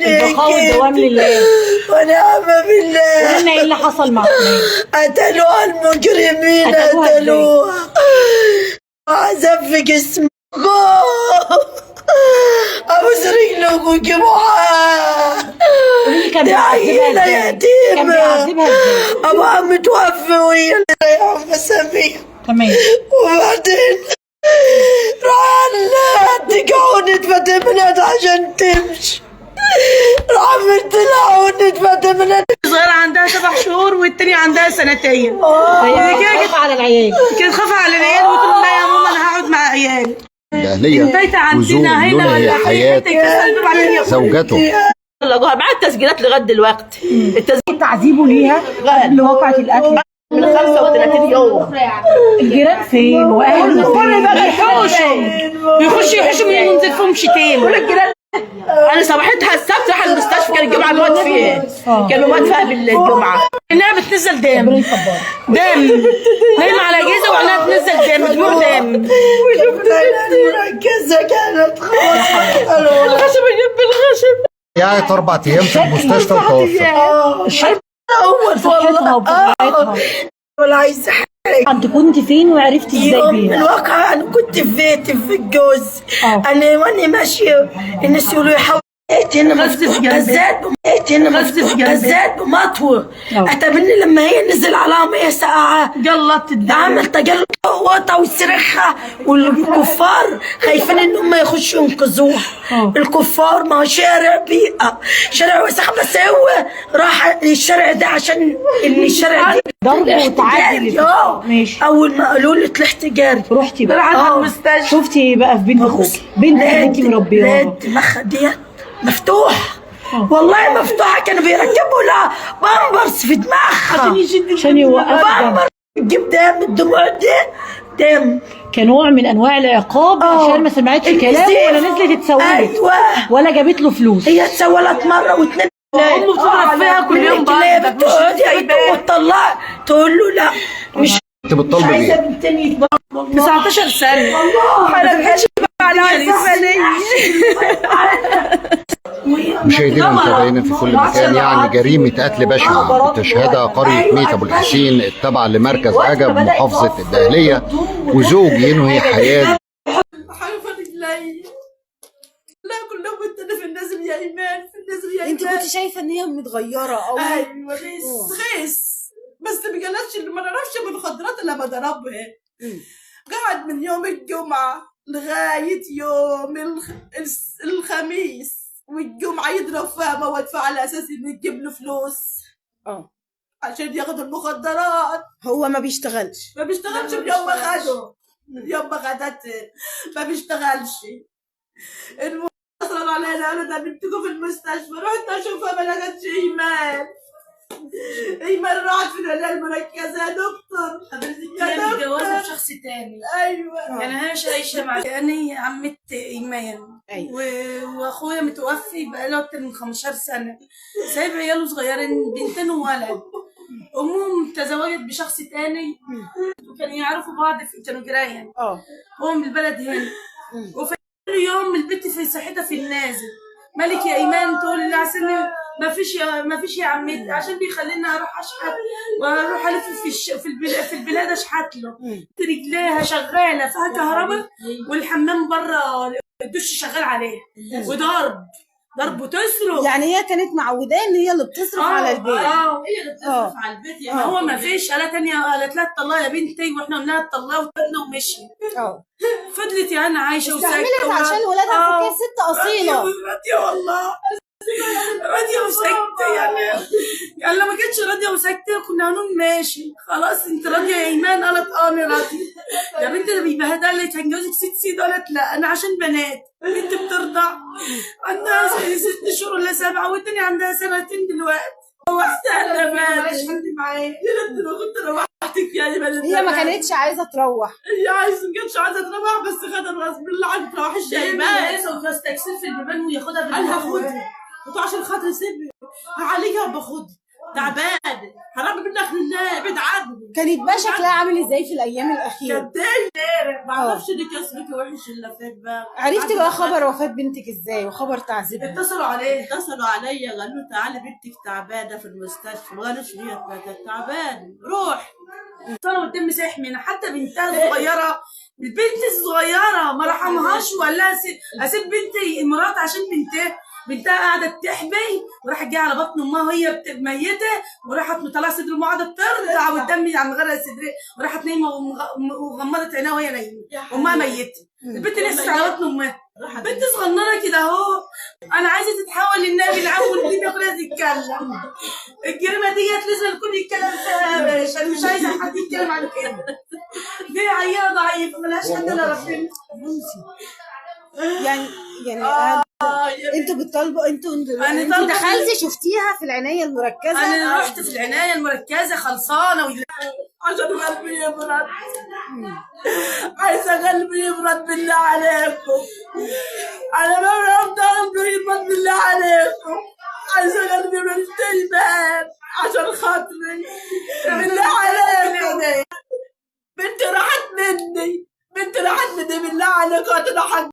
البقاء والدوام لله. ونعم بالله. قولنا ايه اللي حصل مع ايمان؟ قتلوها المجرمين، قتلوها. عذاب في جسمكم، ابوس رجلكم وجيبوها. كان دي عيلة بيعذبها ازاي؟ كان يتيمة. بيعذبها ازاي؟ أبوها متوفي وهي اللي رايحة مسامير. تمام. وبعدين راح اديك فاتمنات عشان تمشي، راح عملت لها عقدة فاتمنات. صغيرة عندها 7 شهور والتانية عندها 2 سنين. هي كانت على العيال، كانت خايفة على العيال وتقول لا يا ماما أنا هقعد مع عيالي. الأهلية البيت عندنا وزوج هنا ينهي ولا في حياة حتة يكسر الباب عشان ياخد. زوجته. طلقوها معاه التسجيلات لغاية دلوقتي. التسجيل تعذيبه ليها قبل وقعة القتل من 35 يوم. الجيران فين واهله كل فين؟ ده بيحوشوا، بيخشوا يحوشوا من ينزل فيهم شتيمة. انا صباحتها السبت راح المستشفى، كان الجمعة موت فيها، كان موت فيها بالجمعة. انها بتنزل دم دم، نايمة على جيزه وعينها بتنزل دم، دموع دم. وشفت المركزة كانت خلاص. الخشب يجيب الخشب. قعدت 4 أيام في المستشفى وتوفت. صحتها وبضاعتها. ولا عايزة حاجة. انت كنت فين وعرفتي ازاي يوم بيها؟ الواقعة أنا كنت في بيتي في الجوز. أنا وأنا ماشية الناس يقولوا يا حول هنا مفتوح غزات، هنا مفتوح غزات بمطوة. أتمنى لما هي نزل عليها مية ساقعة جلطت الدم، عمل تجلط وطا وصرخها، والكفار خايفين ان هم يخشوا ينقذوها. الكفار، ما هو شارع بيئة، شارع وسخ، بس هو راح الشارع ده عشان ان الشارع ده ضرب وتعدي. ماشي. اول ما قالوا لي طلعت جري. رحتي بقى راحت المستشفى. شفتي ايه بقى في بنت اخوك؟ بنت انت مربياها. لقيت دماغها ديت مفتوح، والله مفتوحة. كانوا بيركبوا لها بامبرز في دماغها عشان يوقفوا الدم. بامبرز تجيب دم، الدموع دي دم. كنوع من انواع العقاب عشان ما سمعتش كلامه ولا نزلت اتسولت. ايوه. ولا جابت له فلوس. هي اتسولت مرة واتنين. امه بتضرب فيها كل يوم. برضه بتقعدي يا بنت وتطلعي تقول له لا مش انت بتطالبي عايزه بايه؟ بنتين يتبروا. 19 سنة. والله مشاهدينا ومتابعينا في كل مكان، يعني جريمة قتل بشعة بتشهدها قرية ميت أبو الحسين التابعة لمركز أجب محافظة الدقهلية، وزوج ينهي حياة. حاجة رجلي. لا كلهم كنت في النازل يا ايمان، في النازل يا ايمان. انت كنت شايفه ان هي متغيرة او ايوه خس، بس ما جالتش، ما نعرفش بالمخدرات الا ما ضربها. قعد من يوم الجمعة لغاية يوم الخميس، والجمعة يضرب فيها مواد فيها على اساس انه يجيب له فلوس عشان ياخد المخدرات. هو ما بيشتغلش؟ ما بيشتغلش من يوم ما خده، من يوم ما خدت ما بيشتغلش. المهم اتصلوا علينا قالوا ده بنتكم في المستشفى. رحت اشوفها ما لقيتش ايمان. ايمان راحت في العناية المركزة يا دكتور. يا دكتور متجوزة بشخص تاني. ايوه. يعني انا مش عايشه مع، انا عمة ايمان. أيوة. واخويا متوفي بقاله اكتر من 15 سنة، سايب عياله صغيرين، بنتين وولد. امهم تزوجت بشخص تاني، وكانوا يعرفوا بعض، في كانوا جيران. هو من البلد هنا. وفي يوم البت في صحتها في النازل، مالك يا ايمان؟ تقول لي عشان ما فيش يا عمتي، عشان بيخليني اروح اشحت واروح الف في في البلاد اشحت له. رجليها شغالة فيها كهرباء، والحمام بره الدش شغال عليها، وضرب ضرب وتصرخ. يعني هي كانت معوداه ان هي اللي بتصرف على البيت. هي اللي بتصرف على البيت. يعني هو ما فيش قالت تانية، قالت لها اتطلقي يا بنتي، واحنا قلنا لها اتطلقي وطلقنا ومشي. فضلت يا انا عايشه وساكته استحملت عشان ولادها. كانت ست اصيلة. راضية والله، راضية وساكتة. يعني لو ما كانتش راضية وساكتة كنا هنقول ماشي خلاص انت راضية يا ايمان؟ قالت اه انا راضية. يا بنت ده بيبهدلك، هنجوزك 6 سنين. قالت لا انا عشان بنات. بنت بترضع عندها 6 شهور ولا 7، والتانية عندها 2 سنين دلوقتي. واحدة معلش حد معايا. يا ريت لو كنت روحتك يعني. هي ما كانتش عايزه تروح. هي عايزه، ما كانتش عايزه تروح، بس خدها الغصب اللي عايزه تروحش يا ايمان. تكسير في البيبان وياخدها. انا هاخدها، قلت عشان خاطر سيبي هعالجها وباخدها. تعبانة. حرام منك لله، ابعد عني. كانت بقى شكلها عامل ازاي في الايام الاخيرة؟ كانت ما اعرفش ان جسمك وحش الا فين بقى. عرفتي بقى خبر وفاه بنتك ازاي وخبر تعذيبها؟ اتصلوا عليه، اتصلوا عليا قالوا تعالي بنتك تعبانة في المستشفى. ما قالوش هي تعبانة، روح. اتصلوا والدم سايح منها، حتى بنتها الصغيرة، البنت الصغيرة ما رحمهاش وقال لها اسيب بنتي مرات عشان بنتها قاعدة تحبي، وراحت جاية على بطن امها وهي ميته، وراحت مطلعه صدر امها قاعدة ترضع والدم عم غرق صدرها، وراحت نايمة وغمضت عينها وهي نايمة، امها ميته، البنت لسه على بطن امها، بنت صغننه كده اهو. انا عايزه تتحول للنبي العام والدنيا كلها تتكلم. الجريمة ديت لازم الكل يتكلم فيها يا باشا، انا مش عايزه حد يتكلم عن كده. دي عيله ضعيفة ملهاش حد الا ربنا. يعني انتوا بتطالبوا، انتوا انتوا دخلتي شفتيها في العناية المركزة؟ انا رحت في العناية المركزة خلصانه عشان قلبي يبرد، عايزه قلبي يبرد بالله عليكم. انا ما بعرف قلبي يبرد بالله عليكم، عايزه قلبي يبرد عشان خاطري بالله عليكم. بنتي راحت مني، بنتي راحت مني بالله عليكم.